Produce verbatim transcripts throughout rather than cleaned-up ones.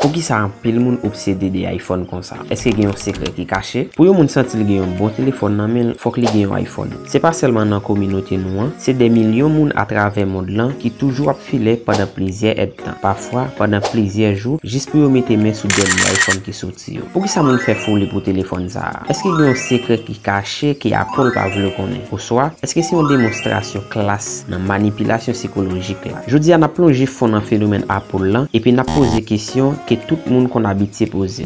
Poukisa anpil moun obsede de iPhone konsa? Èske gen yon sekrè ki kache? Pou yon moun santi l gen yon bon telefòn nan men l, fòk li gen yon iPhone. Se pa sèlman nan kominote nou an, se dè milyon moun atravè mond lan ki toujou ap file pandan plizyè èdtan, pafwa pandan plizyè jou, jis pou yo mete men sou dènye iPhone ki soti yo. Poukisa moun fè foli pou telefòn sa a? Èske gen yon sekrè ki kache ke Apple pa vle w konnen? Oswa, èske se yon demonstrasyon klas nan manipilasyon sikolojik la? Jodi a, n ap plonje fon nan fenomèn Apple lan, epi n ap poze kesyon ke tout moun konn abitye poze.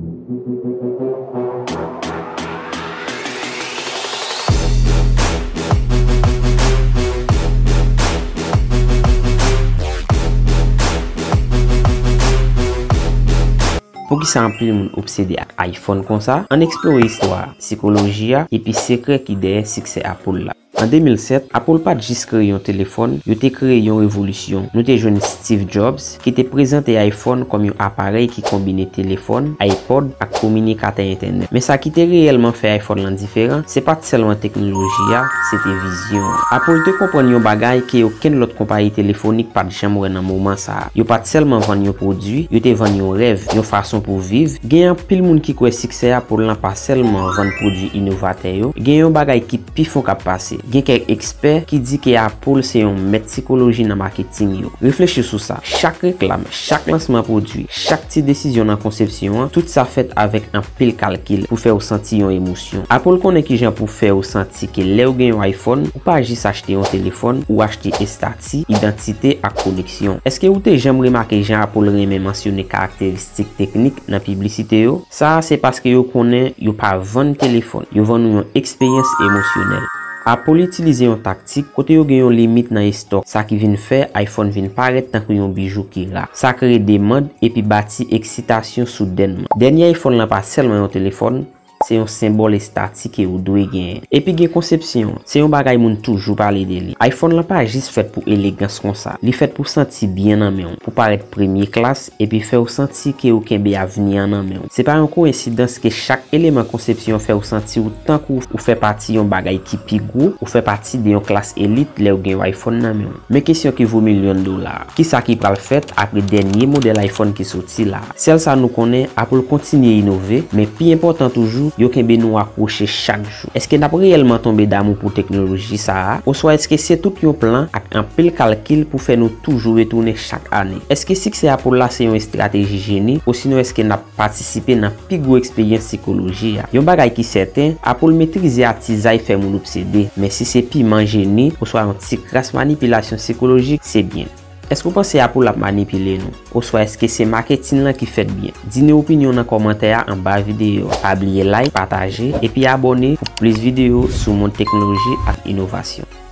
Poukisa anpil moun obsede ak iPhone konsa? Ann eksplore istwa, sikoloji a, epi sekrè ki dèyè siksè Apple la. An de mil sèt, Apple pa t jis kreye yon telefòn, yo te kreye yon revolisyon. Nou te jwenn Steve Jobs, ki te prezante iPhone kòm yon aparèy ki konbine telefòn, iPod, ak kominikatè entènèt. Men sa ki te reyèlman fè iPhone lan diferan, se pa t sèlman teknoloji a, se te vizyon an. Apple te konprann yon bagay ke okenn lòt konpayi telefonik pa t janm wè nan moman sa a. Yo pa t sèlman vann yon pwodui, yo te vann yon rèv, yon fason pou viv. Gen anpil moun ki kwè siksè Apple lan pa sèlman vann pwodui inovatè yo, gen yon bagay ki pi fon k ap pase. Gen kèk ekspè ki di ke Apple se yon mèt sikoloji nan maketing yo. Reflechi sou sa. Chak reklam, chak lansman pwodui, chak ti desizyon nan konsepsyon an, tout sa fèt avèk anpil kalkil pou fè w santi yon emosyon. Apple konnen kijan pou fè w santi ke lè w gen yon iPhone, ou pa jis achte yon telefòn, ou achte estati, idantite ak koneksyon. Èske ou te janm remake jan Apple renmen mansyone karakteristik teknik nan piblisite yo? Sa a se paske yo konnen yo pa vann telefòn, yo vann ou yon eksperyans emosyonèl. Apple itilize yon taktik kote yo gen yon limit nan estòk, sa ki vin fè iPhone vin parèt tankou yon bijou ki ra. Sa kreye demann epi bati eksitasyon soudènman. Dènye iPhone lan pa sèlman yon telefòn, se yon senbòl estati ke ou dwe genyen. Epi gen konsepsyon, se yon bagay moun toujou pale de li. iPhone lan pa jis fèt pou elegans konsa, li fèt pou santi byen nan men w, pou parèt premye klas, epi fè w santi ke w kenbe avni an nan men w. Se pa yon koyensidans ke chak eleman konsepsyon fè w santi w tankou w fè pati yon bagay ki pi gwo, ou fè pati de yon klas elit lè w gen yon iPhone nan men w. Men kesyon ki vo milyon dola a. Kisa ki pral fèt apre dènye modèl iPhone ki soti la a? Sèl sa nou konnen, Apple kontinye inove, men pi enpòtan toujou, yo kenbe nou akwoche chak jou. Èske n ap reyèlman tonbe damou pou teknoloji sa a? Oswa èske se tout yon plan ak anpil kalkil pou fè nou toujou retounen chak ane? Èske siksè Apple la se yon estrateji jeni, osinon èske n ap patisipe nan pi gwo eksperyans sikoloji a? Yon bagay ki sèten, Apple metrize atizay fè moun obsede, men si se piman jeni, oswa yon ti kras manipilasyon sikolojik, se byen. Èske w panse Apple ap manipile nou? Oswa èske se maketin lan ki fèt byen? Di nou opinyon w nan kòmantè a anba videyo a. Pa bliye like, pataje, epi abòne pou plis videyo sou mond teknoloji ak inovasyon.